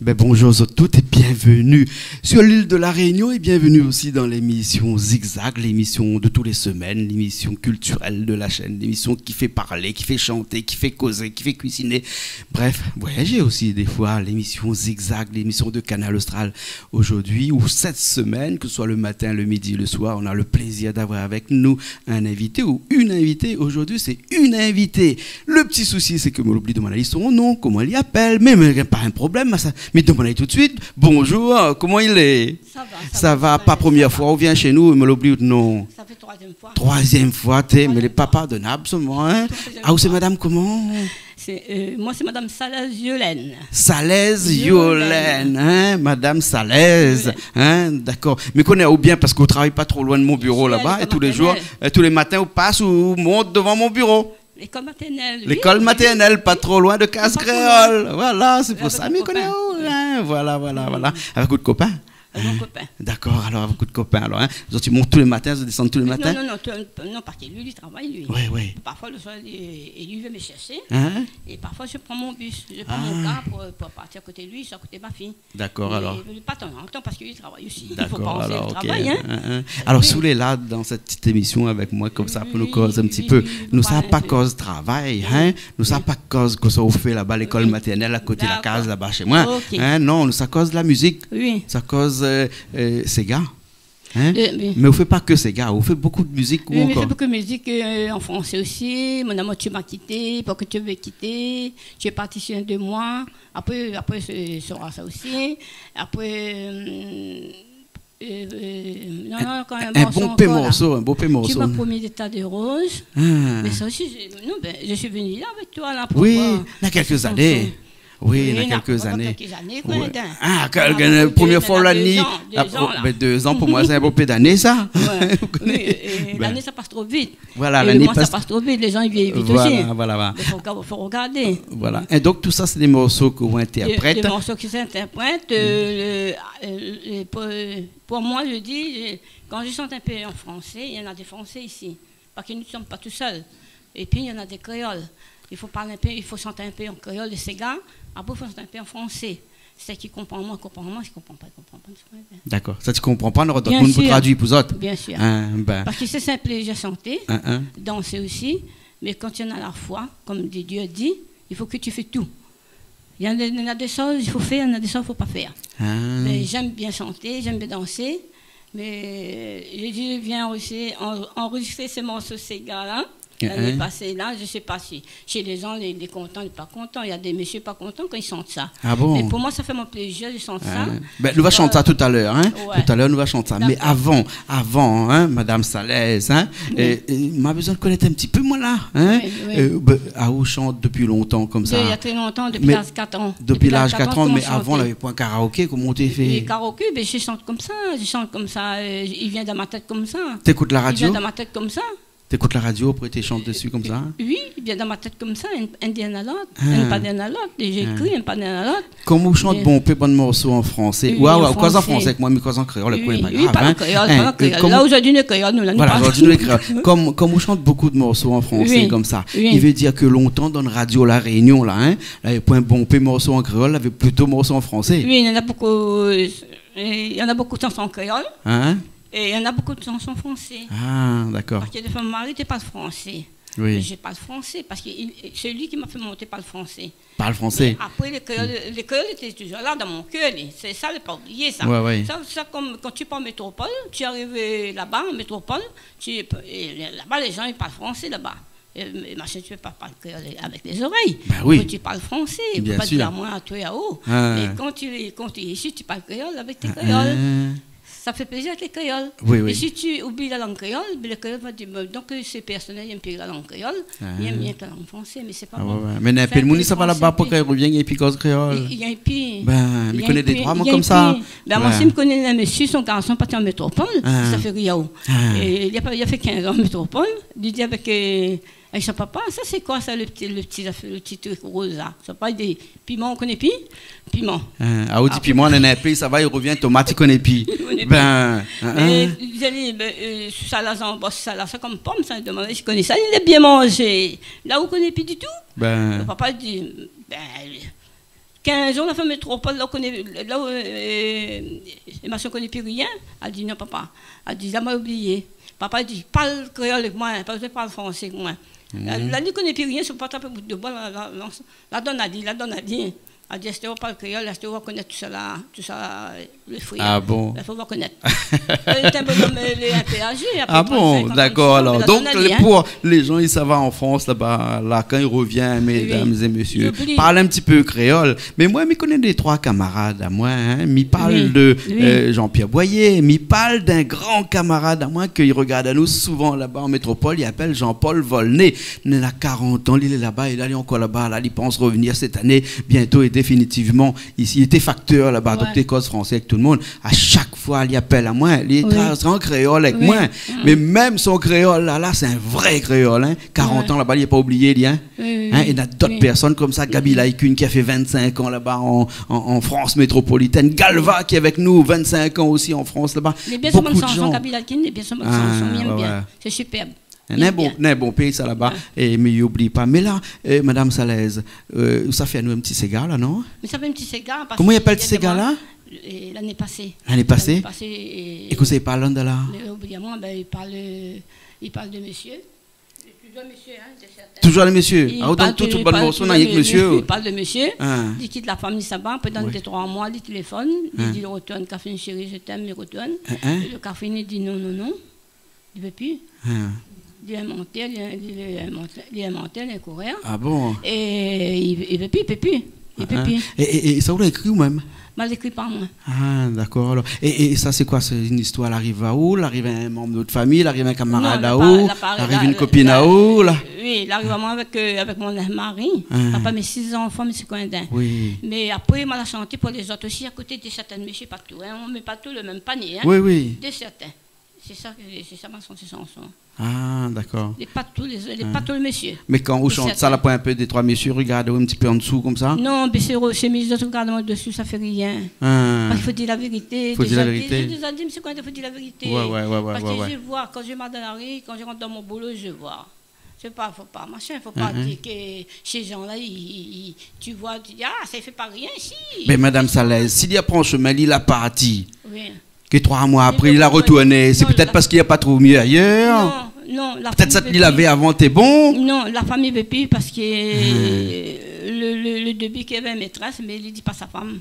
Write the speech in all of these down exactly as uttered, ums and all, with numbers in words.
Ben, bonjour à toutes et bienvenue sur l'île de la Réunion et bienvenue aussi dans l'émission Zigzag, l'émission de tous les semaines, l'émission culturelle de la chaîne, l'émission qui fait parler, qui fait chanter, qui fait causer, qui fait cuisiner. Bref, voyager aussi des fois, l'émission Zigzag, l'émission de Kanal Austral aujourd'hui ou cette semaine, que ce soit le matin, le midi, le soir, on a le plaisir d'avoir avec nous un invité ou une invitée. Aujourd'hui, c'est une invitée. Le ti sousi, sé ke moin la oubli domann ali son nom, koman li apèl, mé, mé pa in problèm, sa. Mé domann ali tout suit. Bonjour, koman i lé ? Sa va, sa va, pa promié foi ou vien shé nou, moin la oubli out nom. Sa fé troizièm foi. Troizièm foi, té, mé lé pa pardonab, sa, moin, in. Troizièm foi. Ah, ou sé madam koman ? Sé, euh, moin sé madam Salèz Yolène. Salèz Yolène, in, madam Salèz, in, dakor. Mé koné aou bien parske ou travay pa tro loin de mon biro laba, é tou lé zour, euh, tou lé matin ou pas, ou mont dovan mon biro. Lékol matèrnèl, oui. Lékol matèrnèl, pa tro loin de Kaz Kréol. Voilà, sé pou sa. Avèk mon kopin. Mé koné aou, in, voilà, voilà, voilà. Avèk out kopin ? Avèk mon kopin. Dakor, alor, avèk out kopin, alor, in. Zot i mont tou lé matin, zot i désann tou lé matin ? Non, non, non, pa ke li, li travay, li. Oui, oui. Parfoi, le soir, li, li vien me shèrshé. In ? É parfoi, mi pran mon bis, mi pran mon kar pou, pou parti koté li, soi koté ma fiy. Dakor, alor. Mé pa tan an tan, parske li travay osi. Dakor, alor, OK. I fo pansé o travay, in. Alor, si ou lé la dan sèt ti émision avèk moin, konmsa, pou nou koz in ti pé. Oui, oui, oui, nou sa pa koz travay, in. Nou sa pa koz kosa ou fé laba, lékol matèrnèl, a koté la kaz, laba shé moin. Dakor. OK. In, non, nou sa koz la mizik. Oui. Sa koz, euh, euh, séga. In ? Euh, oui. Mé ou fé pa ke séga, ou fé bonpé de mizik, ou ankor ? Oui, mé mi fé bonpé de mizik, euh, an fransé osi. Mon amour, tu m'as quitté, pourquoi tu veux quitter, tu es parti si loin de moi. Apré, apré, sé, sora sa osi. Apré, euh, euh, euh, non, non, kan mèm, in bon pé morso, in bon pé morso. Tu m'as promis des tas de roses. Ah. Mé sa osi, je, non, ben, je suis venue là avec toi, là, pour voir. Oui, na kèk zané. Oui, na kèk zané. Oui, na kèk zané, koi, in. Ah, kan, kan, promié foi, néna dé zan, dé zan, la. Ben, dé zan, pou moin, sé in bon pé d'ané, sa. Ouais. Oui, euh, ben, l'ané, sa i pas tro vit. Voilà, é l'ané i pas tro vit, lé zan i vièyi vit osi. Voilà, voilà, voilà. Mé fo, fo rogardé. Voilà. É donk, tout sa, sé dé morso ke ou intèrprèt. Dé, dé morso ke j'interprète, euh, le, euh, le, pou, pou moin, mi di, euh, kan mi shant in pé an fransé, néna dé fransé isi. Parske nou sommes pas tout seuls. Épi, néna dé kréol. I fo parl in pé, i fo shant in pé an kréol, le séga. Apré, i fo shant in pé an fransé. Sak i konpran amoin, konpran amoin, sak i konpran pa, i konpran pa, nou sava bien. Dakor. Sak i konpran pa, nora dot moun pou tradui pou zot. Bien sir. In, ben. Parske sé sinp, lé zan i shant, dansé osi, mé kan néna la foi, konm Didier di, i fo ke ou fé tout. Néna, néna dé shoz i fo fèr, néna dé shoz i fo pa fèr. Ah. Mé j'aime bien chanter, j'aime bien danser, mé mi di, mi vien osi an-, anrozistré sé morso séga la. Lané pasé la, mi sé pa si, si lé zan lé, lé kontan, lé pa kontan. Néna dé mésyé pa kontan kan mi shant sa. Ah bon ? Mé pou moin, sa i fé amoin plézir de shant sa. Ah. Ben, nou va shant sa talèr, in ? Ouais. Talèr, nou va shant sa. Dakor. Mé avan, avan, in, madam Salèz, in, é, é, ma bezoin konèt in ti pé, moin, la, in ? Oui, oui. Euh, ben, ah, ou shant dopi lontan konmsa ? Dopi tré lontan, dopi laz kat an. Mé dopi laz kat an, mé avan, lavé poin karaoké, koman ou té fé ? Dopi laz kat an, mi komans shanté. É karaoké, ben, mi shant konmsa, mi shant konmsa, euh, i vien dan mon tèt konmsa. Té ékout la radio ? I vien dan mon tèt konmsa. Té ékout la radio, apré té shant dési konmsa ? Euh, oui, i vien dan mon tèt konmsa, inn, inn dèryèr lot, inn pa dèryèr lot, é mi ékri, inn pa dèryèr lot. Konm ou shant bonpé bann morso an fransé. Oui, an fransé. Ou koz an fransé avèk moin, mi koz an kréol, lé pa grav, in. Oui, oui, parl an kréol, parl an kréol. La, zordi nou lé kréol, nou, la, nou parl an kréol. Voilà, zordi nou lé kréol. Konm, konm ou shant bonpé de morso an fransé konmsa, i vé dir ke lontan, dan radio La Rénion, la, in, lavé poin bonpé morso an kréol, lavé plito morso an fransé. Oui, néna bonpé, euh, néna bonpé de shanson an kréol. In ? É néna bonpé de shanson an fransé. Ah, dakor. Parske défoi mon mari té parl fransé. Oui. Mé mi parl fransé parske li, sé li ki la fé amoin parl fransé. Parl fransé. Mé apré, le kréol, le kréol lété touzour la dan mon kèr, li. Sé sa, fo pa oublié sa. Ouais, ouais. Sa, sa, konm kan ou parl métropol, ou ariv, euh, laba, métropol, ou, é laba, lé zan i parl fransé laba. É, é machin, ou pé pa parl kréol avèk lé zorèy. Ben oui. Fo ou parl fransé, fo pa dir amoin, atoi, aou. Bien sir. Ah. Mé kan ou, kan ou lé isi, ou parl kréol avèk out kréol. Ah. Sa i fé plézir avèk lé kréol. Oui, oui. É si ou oubli la lang kréol, ben, le kréol va dir, ben, donk, euh, sé pèrsone la i èm pi la lang kréol, i èm rienk la lang fransé, mé sé pa bon. Ah ouais, ouais. Mé néna in pé de moun i sava laba, pou kan i rovien, i koz kréol. I, i, i, ben, mi koné dé troi, moin, konmsa. Ben, moin osi, mi koné in mésyé, son garson parti an métropol, sa i fé rir aou. Ah. É li la pa, li la fé kinz an an métropol, li di avèk, euh, avèk son papa, « Ça, c'est quoi ça, le petit, le petit, le petit truc rose là ? » Son papa i di, « Piman, ou koné pi ? » Piman. In, ah, ou di piman, néna in pé i sava, i rovien, tomat, i koné pi. I koné pi. Ben, in, in. Mé li di ali, ben, euh, sa la, sa, bon, sa la, sa konm pom, sa, li domann, « Ou koné sa, lé bien manzé. La, ou koné pi ditou ? » Ben. Son papa i di, ben, Kinz an, la fé métropol, la, ou koné, la, euh, é ma sèr koné pi rien. Èl di, non, papa. Èl di, la, ma oublié. Papa di, parl kréol avèk moin, pa bezoin parl fransé avèk moin. La, la, li koné pi rien, son portab bout de boi, la, la, la, la donn ali, la donn ali. Èl di, astèr ou parl kréol, astèr ou va konèt tousala, tousala, le frèr. Ah bon ? La fé ou va konèt. Euh, lé in bonom, euh, lé in pé azé, apré trant-sink an, trant-sis an, mé la donn ali, hein. Ah bon, d'accord, alors. Donc, les, pour les gens, ils savent en France, là-bas, là, quand ils reviennent, mesdames et messieurs, parlent un petit peu créole. Mé moin, mi koné dé troi kamarad amoin, hein. Mi parl de, euh, Jean-Pierre Boyer, mi parl d'in gran kamarad amoin ke i rogard anou souvan laba an métropol, i apèl Jean-Paul Volnay. Néna karant an, li lé laba, é la, li lé ankor laba, la, li pans revenir sèt ané, bientôt é définitivement. Isi, li lété facteur laba, donk li koz fransé avèk tout le monde. A shak foi, li apèl amoin, li lé tré an kréol avèk moin. Mé mèm son kréol la, la, sé in vré kréol, hein. Karant an laba, li la pa oublié, li, hein. Oui, oui, oui. Hein, néna dot pèrsone konmsa, Gaby Laïcune, ki la fé vinn-sink an laba an, an, an Frans métropolitèn. Galva, ki lé avèk nou, vinn-sink an osi an Frans laba. Lé bien, son bann shanson, Gaby Laïcune, lé bien, son bann shanson, mi èm bien. Sé superbe. Néna in bon, néna in bon péi sa laba, é, mé i oubli pa. Mé la, euh, Madame Salèz, euh, ou sa fé anou in ti séga la, non ? Mé sa fé in ti séga, parske... Koman i apèl ti séga la ? Lané pasé. Lané pasé ? Lané pasé, é... É kosa i parl la ? Mé oubli amoin, bin, i parl, i parl de mésyé. Toujour mésyé, hein, sé sèrtin. Toujour lé mésyé. Ah, donk tout, tout bann morso, na rienk mésyé. I parl de mésyé. Li kit la fami, sa va, pandan dé, troi moi, li téléfone, li di, li rotourn, Catherine chérie, je t'aime, li rotourn. É le Catherine, li di, non, non, non. Li vé pi. Li lé an kouèr, li, li lé an kouèr, li lé an kouèr. Ah bon ? É li, li vé pi, li pé pi. Li pé pi. É, é, é sa, ou la ékri ou mèm ? Ma la ékri par moin. Ah, d'accord, alors. É, é sa, sé koi ? Sé in istoir, la ariv aou, la ariv in manm de out fami, la ariv in kamarad aou, la ariv in kopine aou, la ? Oui, la ariv amoin avèk, euh, avèk mon mari. Papa, mé sis zanfan, mésyé Coindin. Oui. Mé apré, ma la shanté pou lézot osi, a koté de sèrtin mésyé, pa tout, hein. On met pas tout le même panier, hein. Oui, oui. De sèrtin. Sé sa ke, sé sa ma shanson. Ah, d'accord. Lé pa tout lé, lé pa tout lé mésyé. Mé kan ou shant sa, la pran in pé dé troi mésyé, rogard aou in ti pé an dsou konmsa ? Non, mé sé, sé mésyé, rogard amoin désou, sa fé rien. Parske fo dir la vérité. Fo dir la vérité. Déza di, déza di, mésyé Coindin, fo dir la vérité. Ouais, ouais, ouais, ouais. Parske mi voi, kan mi marsh dan la ri, kan mi rant dan mon boulo, mi voi. Sé pa, fo pa, machin, fo pa dir ke sé jan-la, i, i, i, ou voi, ou di, ah, sa i fé pa rien isi. Mé Madame Salèz, si li la pran shomin, li la parti. Oui. Ke troi moi apré, li la rotourné, sé pétèt parske li la pa trouv myé ayèr. Non, non, la fami vé pi. Pétèt sak li lavé avan té bon. Non, la fami vé pi parske, euh, le, le, le débi ke li lavé in métrès, mé li di pa sa fanm.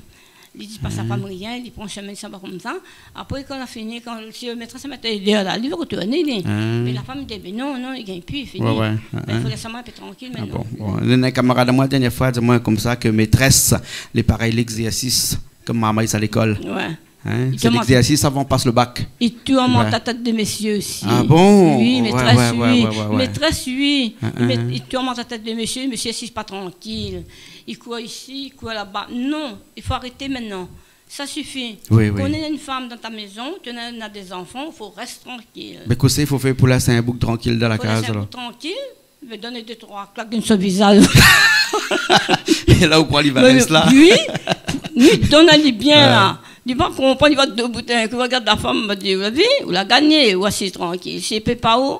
Li di pa sa fanm rien, li pran shomin, li sava konmsa. Apré, kan la fini, kan, si le métrès la mèt ali déor la, li vé rotourné, li. Mé la fanm di, mé non, non, li gingn pi, fini. Ouais, ouais. Bin, fo lès amoin in pé trankil mintnan. Ah bon, bon. Néna in kamarad amoin, dernié foi, la di amoin konmsa ke métrès, lé parèy légzèrsis, konm marmay sa lékol. Ouais. Hein ? Sé légzèrsis avan pas le bak. I tourmant la tèt dé mésyé osi. Ah bon ? Oui, métrès, oui. Ouais, ouais, ouais, ouais, ouais. Métrès, oui. Hein, hein. Mé i tourmant la tèt dé mésyé, mésyé, si lé pa trankil. I kour isi, i kour laba. Non, i fo arété mintnan. Sa i sifi. Oui, oui. Kan ou néna in fanm dan out mézon, ou néna dé zanfan, fo rès trankil. Mé kosa i fo fé pou lès in boug trankil dan la kaz, alor ? Fo lès in boug trankil, mé donn dé troi klak dann son vizaz. É la, ou kroi li va rès la ? Oui, oui, donn ali bien la. Li va konprann, li va dobout, hein, li va rogard la fanm, li va dir, ou la vi, ou la gagné, ou asiz trankil. Si li pé pa, ou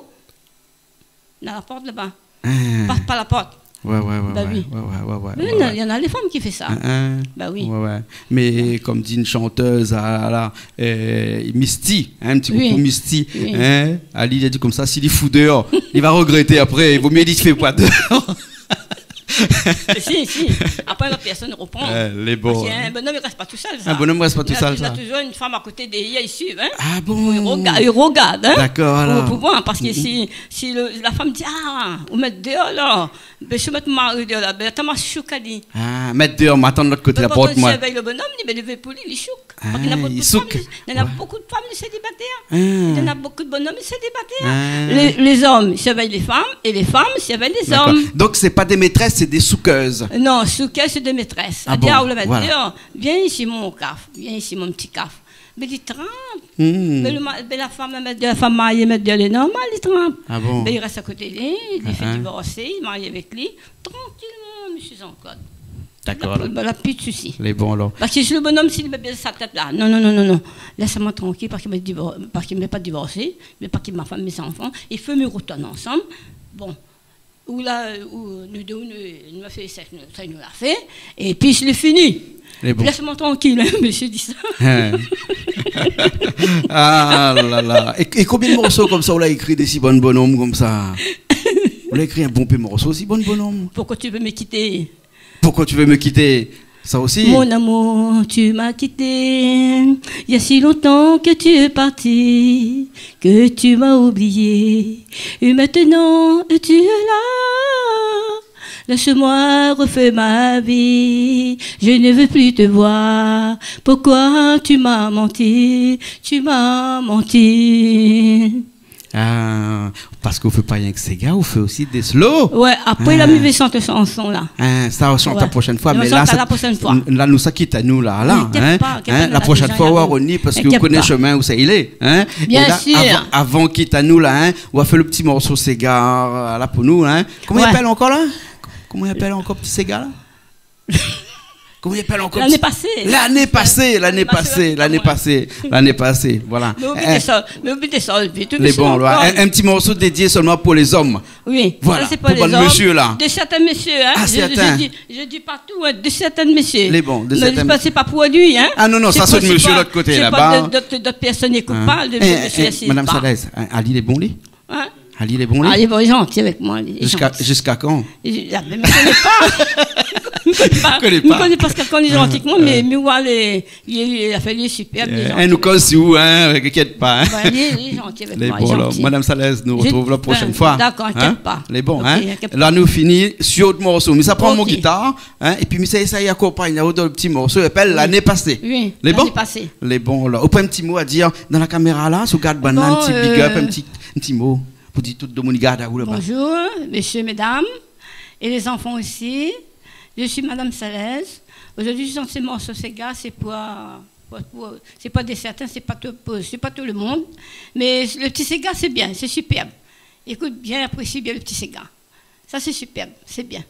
na la port laba. Hein. Pas par la porte. Ouais, ouais, ouais. Bah oui. Ouais, ouais, ouais, ouais, ouais. Oui, non, néna lé fanm ki fé sa. Hein, hein. Bah oui. Ouais, ouais. Mé konm di in shantèz, ah la, euh, Misty, hein, in ti koukou Misty, hein, ali la di konmsa, si li fout déor, li va rogrété apré, i vo myé li fé pa déor. Si, si. Apré, la pèrsone i ropran. Ouais, lé bon, hein. Parske in bonom i rès pa tousèl, sa. In bonom i rès pa tousèl, sa. Néna toujour in fanm a koté, dèrièr, i suiv, hein. Ah bon ? I rogard, i rogard, hein. D'accord, alor. Pou, pou voir, parske si, si le, la fanm di, ah, ou mèt déor la, bin, si ou mèt mon mari déor la, bin, atann, ma shouk ali. Ah, mèt déor, ma atann lot koté la port, moin. Kan li sirvèy le bonom, li, bin, li vé pou li, li shouk. Ah, parske néna bonpé de fanm, néna bonpé de fanm lé sélibataire. Néna bonpé de bonom lé sélibataire. Lé, lé zom i sirvèy lé fanm é lé fanm i sirvèy lé zom. D'accord. Donc, c'est pas des maîtresses, c'est des souqueuses. Non, souqueuses, sé dé métrès. Ah bon, voilà. Vien isi, mon kaf, vien isi, mon ti kaf. Mé li trinp. Mé le ma-, mé la fanm, mé la fanm marié, mé lé normal, li trinp. Ah bon ? Mé li rès a koté li, li fé divorsé, li marié avèk li, trankilman, mésyé Jean-Claude. D'accord, alor. La, la, pi de sousi. Lé bon, alor. Parske si le bonom, si li mèt bien sa tèt la, non, non, non, non, non. Lès amoin trankil, parske mi divor-, parske mi vé pa divorsé, mi vé pa kit mon fanm, mé zanfan, i fo nou rotourn ansanm. Bon. Ou la, ou nou dé, nou, nou la fé sak nou, sak nou la fé, épi sé fini. Lé bon. Lès amoin trankil, in, mésyé di sa. Hin. Ah la la. É, é konbien de morso konmsa ou la ékri dé si bann bonom konmsa ? Ou la ékri in bonpé morso si bann bonom. Pourquoi tu veux me quitter ? Pourquoi tu veux me quitter ? Sa osi. Mon amour, tu m'as quitté. Il y a si longtemps que tu es parti, que tu m'as oublié. Et maintenant, tu es là. Laisse-moi refaire ma vie. Je ne veux plus te voir. Pourquoi tu m'as menti ? Tu m'as menti. Ah, parske ou fé pa rienk séga, ou fé osi dé slow. Ouais, apré la, mi vé shant shanson la. Hin, sa ou shant la proshèn foi, mé la, la nou sa kit anou la, la, hin. La proshèn foi ou va revni parske ou koné shomin ousa i lé, hin. Bien sir. Avan, avan kit anou la, hin, ou va fé lo ti morso séga la pou nou, hin. Koman i apèl ankor la ? Koman i apèl ankor ti séga la ? Koman i apèl ankor ? Lané pasé. Lané pasé, lané pasé, lané pasé, voilà. Mé oubli sa, mé oubli sa, vit, lé bon, voilà. In, in ti morso dédié solman pou lé zom. Oui, voilà, sa sé pou lé zom. Pou bann mésyé la. De certains messieurs, hein. Ah, je, je dis, je dis pas tout, hein, de certains messieurs. Lé bon, de certains. Mé sé pa, sé pa pou li, hein. Ah non, non, sa sé mésyé lot koté laba. Sé pa, d'autres, d'autres personnes n'écoutent pas, le monsieur, c'est pas. Madame Salès, ali lé bon li ? Hein ? Ali lé bon, li ? Ah, li lé bon, li lé zanti avèk moin, li lé zanti. Ziska, ziska kan ? Ah, mé mi koné pa. Mi koné pa. Mi koné pa ziska kan li lé zanti avèk moin, mé, mé voilà, li, li, li la fé, li lé sipèrb, li lé zanti. Nou koz si ou, hein, inkièt pa, hein. Ouais, li, li lé zanti avèk moin, li lé bon, alor. Madame Salès, nou retrouv la proshèn foi. Dakor, inkièt pa. Lé bon, hein. Ok, inkièt pa. La nou fini si out morso. Mi sa pran mon gitar, hein, épi mi sa éséy akonpagn aou dan lo ti morso i apèl Lané pasé. Oui, Lané pasé. Lé bon, alor. Ou pran in ti mo a dir dan la kaméra la, si ou gard banna, in ti big up, in ti, in ti mo pou dir tout domoun i gard aou laba. Bonjour, messieurs, mesdames, et les enfants aussi. Je suis Madame Salès. Aujourd'hui, je chante ce morceau séga, c'est pour, pour, pour, c'est pas de certains, c'est pas tout, pour, c'est pas tout le monde. Mais le petit séga, c'est bien, c'est superbe. Écoute bien, apprécie bien le petit séga. Ça, c'est superbe, c'est bien.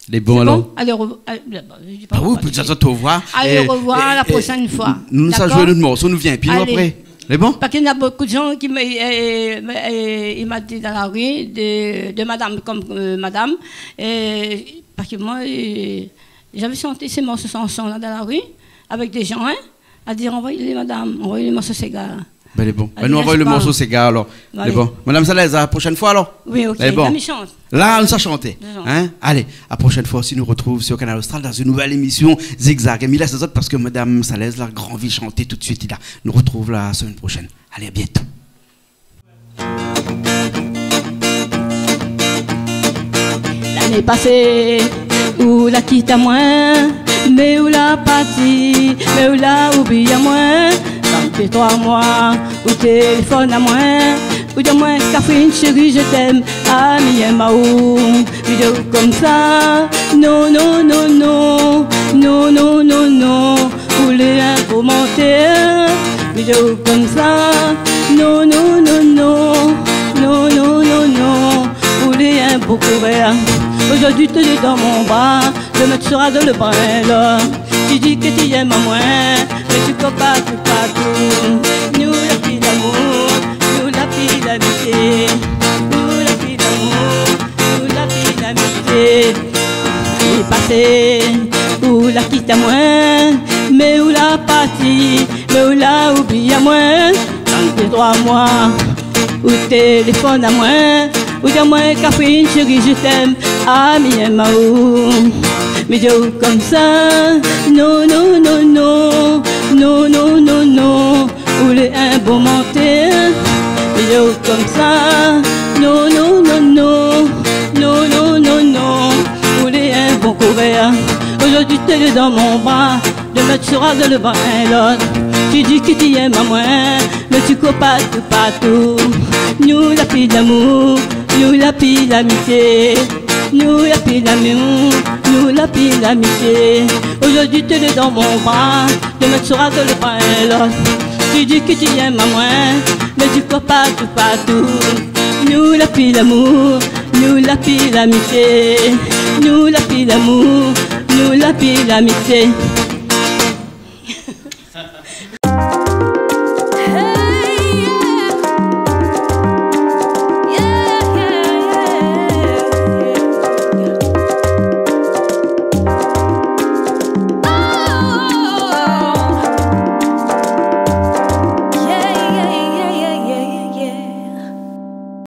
Lé bon, alor. Allez, au revoir. Allez, bon, je dis pas au revoir. Ah oui, ou pé dir au revoir. Allez, au revoir, la prochaine fois. Dakor ? Nou sa zoué nout morso, nou vien épi nou apré. Lé bon ? Parske néna bonpé de moun ki m'a, euh, euh, i m'a di dan la ri de, de madame, konm, euh, madame, euh, parske moin, euh, mi la shant se morso shanson la dan la ri avèk dé zan, hein. La di, anvoy ali madame, anvoy ali morso séga. Ben, lé bon. Ben, nou anvoy lo morso séga, alor. Lé bon. Madame Salès, a la proshèn foi, alor. Oui, ok. Lé bon. La, mi shant. La, nou sa shanté. Hein ? Alé, a la proshèn foi, si nou retrouv sur Kanal Austral dan in nouvèl émisyon Zigzag. É mi lès azot parske Madame Salès la gran anvi shanté tout suit, la. Nou retrouv la semèn proshèn. Alé, a bientôt. Lané pasé, ou la kit amoin, mé ou la parti, mé ou la oubli amoin. Sa fé troi moi, ou téléfone amoin, ou di amoin, Catherine chérie, je t'aime, ah, mi yèm aou. Mi di aou konmsa, non, non, non, non, non, non, non, non. Ou lé in gro mantèr, mi di aou konmsa. Non, non, non, non, non, non, non, non. Ou lé in bon kourèr. Zordi ou lé dan mon bra, domin ou sra dan lo bra in lot. Ou di ke ou yèm amoin, mé ou kour partou, partou. Nou la pi lamour, nou la pi lamitié. Nou la pi lamour, nou la pi lamitié. Lané pasé, ou la kit amoin, mé ou la parti, mé ou la oubli amoin. Sa fé troi moi, ou téléfone amoin, ou di amoin, Catherine chérie, je t'aime, ah, mi yèm aou. Mi di aou konmsa, non, non, non, non, non, non, non, non. Ou lé in bon mantèr, mi di aou konmsa. Non, non, non, non, non, non, non, non. Ou lé in bon kourèr. Zordi ou lé dan mon bra, domin ou sra dan lo bra in lot. Ou di ke ou yèm amoin, mé ou kour partou, partou. Nou la pi lamour, nou la pi lamitié. Nou la pi lamour, nou la pi lamitié. Zordi ou lé dan mon bra, domin ou sra dan lo bra in lot. Ou di ke ou yèm amoin, mé ou kour partou, partou. Nou la pi lamour, nou la pi lamitié. Nou la pi lamour, nou la pi lamitié.